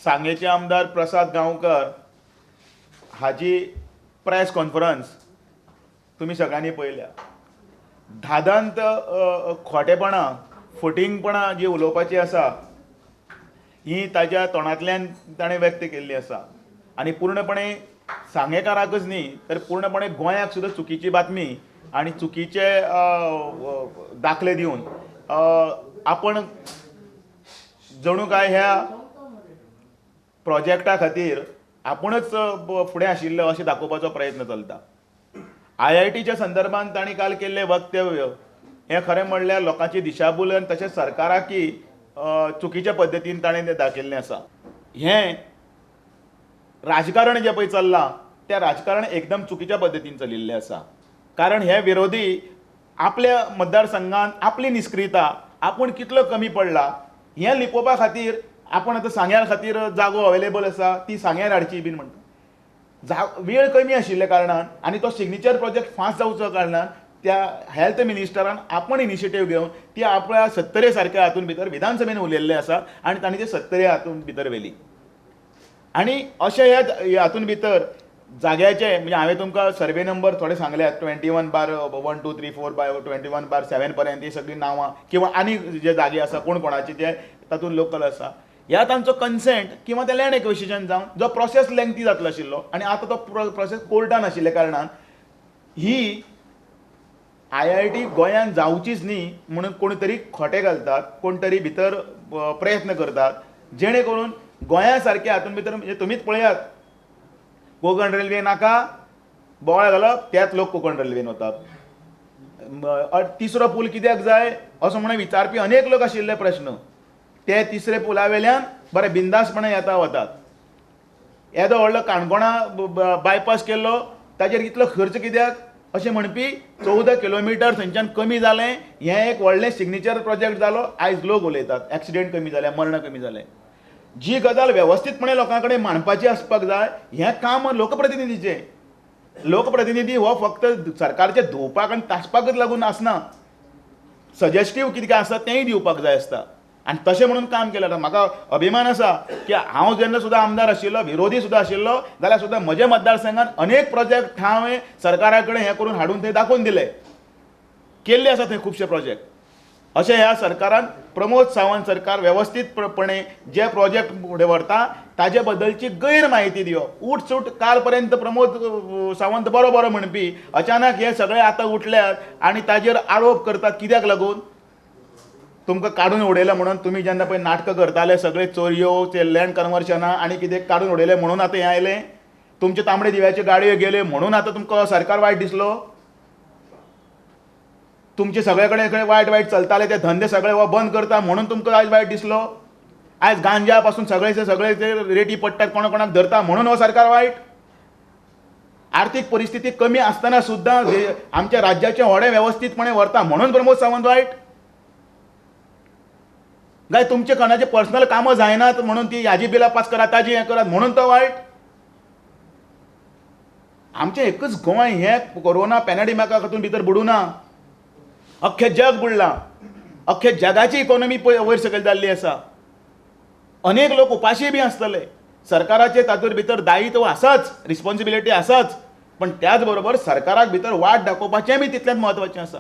सांगेचे आमदार प्रसाद गांवकर हाजी press conference तुमी सगळ्यांनी पळयल्या. धादांत खोटेपणां, फटींगपणां जी उलोवपाची आसा ही ताज्या तोंडांतल्यान ताणें व्यक्त केल्ली आसा आनी पूर्णपणे सांगेकाराकच न्ही तर पूर्णपणे गोंयाक सुद्दां चुकीची बातमी आनी चुकीचे दाखले दिवन आपण जणू काय ह्या प्रोजेक्टा खातीर आपुणूच फुडें आशिल्लो अशें दाखोवपाचो प्रयत्न चलता. आयआयटीच्या संदर्भात तांणी काल केल्लें वक्तव्य हें खरें म्हणल्यार लोकांची दिशाभूल आनी तशेंच सरकाराकय चुकीच्या पद्दतीन ताणें तें दाखयल्लें आसा. हें राजकारण जें पळय चल्लां तें राजकारण एकदम चुकीच्या पद्दतीन चलिल्लें आसा. कारण हे विरोधी आपल्या मतदारसंघात आपली निश्क्रियता, आपूण कितलो कमी पडला हें लिपोवपा खातीर आपूण आतां सांग्यार खातीर जागो अवेलेबल आसा ती सांग्यार हाडची बीन म्हणटा. वेळ कमी आशिल्ल्या कारणान आनी तो सिग्नेचर प्रोजेक्ट फास्ट जावचो कारणान त्या हेल्थ मिनिस्टरान आपूण इनिशिएटीव घेवन ती आपल्या सत्तरे सारक्या हातून भितर विधानसभेन उलयल्लें आसा आनी तांणी ते सत्तरे हातून भितर व्हेली. आनी अशें ह्या हातून भितर जाग्याचे म्हणजे हांवें तुमकां सर्वे नंबर थोडे सांगल्यात 21/1 2 3 4 बाय 21/7 पर्यंत ही सगळीं नांवां किंवा आनी जे जागे आसा कोण कोणाचे जे तातूंत लोकल आसा ह्या तांचो कन्सेंट किंवा ते लँड एक्विजिशन जावन जो प्रोसेस लेंथी जातलो आशिल्लो आनी आतां तो प्रोसेस कोर्टान आशिल्ल्या कारणान ही आयआयटी गोंयांत जावचीच न्ही म्हणून कोण तरी खोटे घालतात, कोण तरी भितर प्रयत्न करतात जेणे करून गोंया सारक्या हातून भितर म्हणजे तुमीच पळयात कोंकण रेल्वे नाका बोवाळ घालप त्याच लोक कोंकण रेल्वेन वतात. तिसरो पूल कित्याक जाय असो म्हणून विचारपी अनेक लोक आशिल्ले प्रश्न ते तिसरे पुला वेल्यान बरे बिंदासपणे येता वतात. येदो व्हडलो काणकोणा बायपास केल्लो ताजेर इतलो खर्च कित्याक अशें म्हणपी 14 किलोमिटर थंयच्यान कमी जालें हें एक व्हडलें सिग्नेचर प्रोजेक्ट जालो. आयज लोक उलयतात एक्सिडेंट कमी जाले, मरण कमी जालें. जी गजाल वेवस्थीतपणे लोकां कडेन मांडपाची आसपाक जाय हें काम लोकप्रतिनिधीचें. लोकप्रतिनिधी हो फक्त सरकारचे धुवपाक आनी तासपाकच लागून आसना, सजेस्टीव कितें आसा तेंय दिवपाक जाय आसता आनी तशें म्हणून काम केलें. म्हाका अभिमान आसा की हांव जेन्ना सुद्दां आमदार आशिल्लो, विरोधी सुद्दां आशिल्लो जाल्यार सुद्दां म्हज्या मतदारसंघात अनेक प्रोजेक्ट हांवें सरकारा कडेन हें करून हाडून थंय दाखोवन दिले, केल्ले आसा थंय खुबशे प्रोजेक्ट. अशें ह्या सरकारान प्रमोद सावंत सरकार वेवस्थीतपणे जे प्रोजेक्ट फुडें व्हरता ताजे बद्दलची गैर म्हायती दिवप. उठसूट काल पर्यंत प्रमोद सावंत बरो बरो म्हणपी अचानक हे सगळे आतां उठल्यात आनी ताजेर आरोप करतात. कित्याक लागून? तुमकां काडून उडयलें म्हणून. तुमी जेन्ना पळय नाटकां करताले सगळे चोरयो ते लँड कन्वर्शनां आनी कितें काडून उडयलें म्हणून आतां हें आयलें. तुमचे तांबडे दिव्याच्यो गाडयो गेल्यो म्हणून आतां तुमकां सरकार वायट दिसलो. तुमचे सगळे कडेन कडेन वायट वायट चलताले ते धंदे सगळे हो बंद करता म्हणून तुमकां आयज वायट दिसलो. आयज गांजा पासून सगळे सगळे ते रेटी पडटात, कोणा कोणाक धरता म्हणून हो सरकार वायट. आर्थीक परिस्थिती कमी आसतना सुद्दां आमच्या राज्याचें व्हडें वेवस्थीतपणे व्हरता म्हणून प्रमोद सावंत वायट. काय तुमचे कोणाचे पर्सनल कामां जायनात म्हणून ती हाजी बिलां पास करात ताजी हें करात म्हणून तो वायट. आमचें एकूच गोंय हें कोरोना पॅनडिमाका हातूंत भितर बुडूना, अख्खें जग बुडलां, अख्खे जगाची इकॉनॉमी पळय वयर सकयल जाल्ली आसा. अनेक लोक उपाशी बी आसतले. सरकाराचे तातूंत भितर दायित्व आसाच, रिस्पॉन्सिबिलिटी आसाच, पण त्याच बरोबर सरकाराक भितर वाट दाखोवपाचें बी तितलेंच म्हत्वाचें आसा.